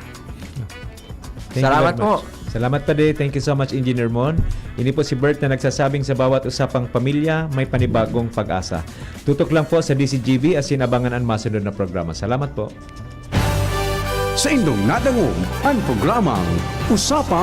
Thank you Salamat very po. much. Salamat pa de. Thank you so much, Engineer Mon. Ini po si Bert na nagsasabing sa bawat usapang pamilya, may panibagong pag-asa. Tutok lang po sa D Z G B asin abangan an masunod na programa. Salamat po. Saindong nadangog an programang Usapang